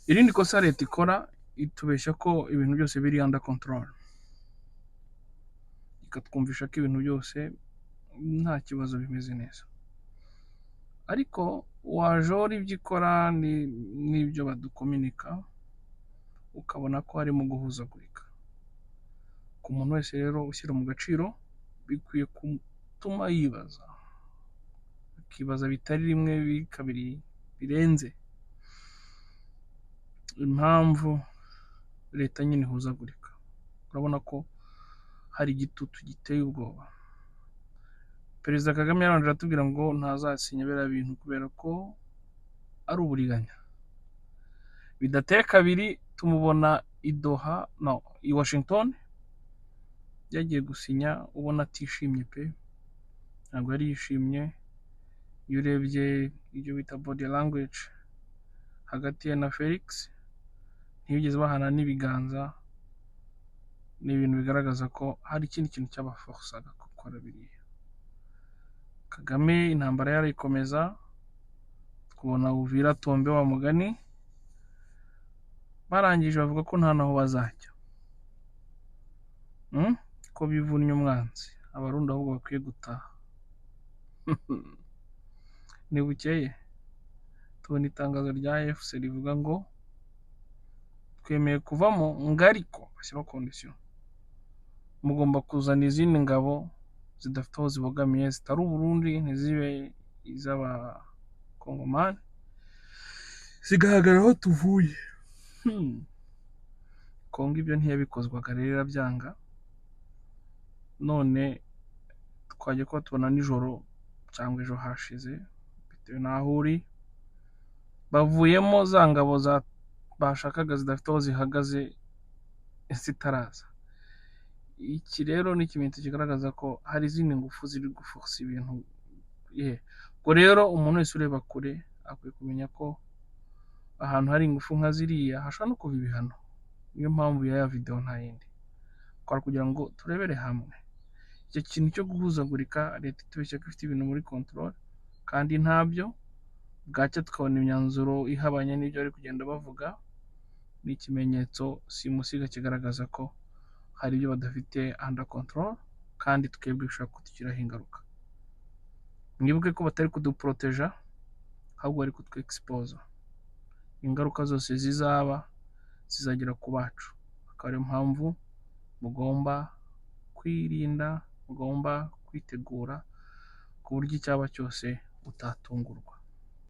Irindi kosa leta ikora, itubeshya ko ibintu byose biri under control, ikatwumvisha ko ibintu byose nta kibazo, bimeze neza. Ariko wajora ibyo ikora n'ibyo badukominika, ukabona ko harimo guhuzagurika. Ku muntu wese rero ushyira mu gaciro, bikwiye gutuma yibaza, akibaza bitari rimwe, kabiri, birenze, impamvu leta nyine ihuzagurika. Urabona ko hari igitutu giteye ubwoba. Perezida Kagame yarabanje aratubwira ngo ntazasinya biriya bintu kubera ko ari uburiganya. Bidateye kabiri tumubona i Doha, no, i Washington, yagiye gusinya ubona atishimye pe, ntabwo yari yishimye. Iyo urebye ibyo bita body language hagati ye na Felix, ntibigeze bahana n'ibiganza. Ni ibintu bigaragaza ko hari ikindi kintu cyabaforosaga gukora biriya. Kagame intambara yarayikomeza, tubona Uvira tombe wa mugani, barangije bavuga ko nta naho bazajya, Ko bivunnye umwanzi, Abarundi ahubwo bakwiye gutaha. Ntibukeye tubona itangazo rya AFC rivuga ngo twemeye kuvamo, ngo ariko bashyiraho condition: mugomba kuzana izindi ngabo zidafite aho zibogamiye, zitari Uburundi, ntizibe iz'Abakongomani, zigahagarara aho tuvuye. Kongo ibyo ntiyabikozwaga rero, irabyanga. None twajya kuba tubona nijoro cyangwa ejo hashize, bitewe n'aho uri, bavuyemo, za ngabo bashakaga zidafite aho zihagaze zitaraza. Iki rero ni ikimenyetso kigaragaza ko hari izindi ngufu ziri guforosa ibintu. Ubwo rero umuntu wese ureba kure akwiye kumenya ko ahantu hari ingufu nka ziriya hashobora no kuva ibihano. Niyo mpamvu ya videwo, nta yindi twari kugira ngo turebere hamwe icyo kintu cyo guhuzagurika, leta itubeshya ko ifite ibintu muri control kandi ntabyo, bwacya tukabona imyanzuro ihabanye n'ibyo bari kugenda bavuga. Ni ikimenyetso simusiga kigaragaza ko hari ibyo badafite under control, kandi twebwe bishobora kutugiraho ingaruka. Mwibuke ko batari kuduporoteja, ahubwo bari kutwexposa. Ingaruka zose zizaba zizagera ku bacu. Akaba ariyo mpamvu mugomba kwirinda, mugomba kwitegura ku buryo icyaba cyose utatungurwa.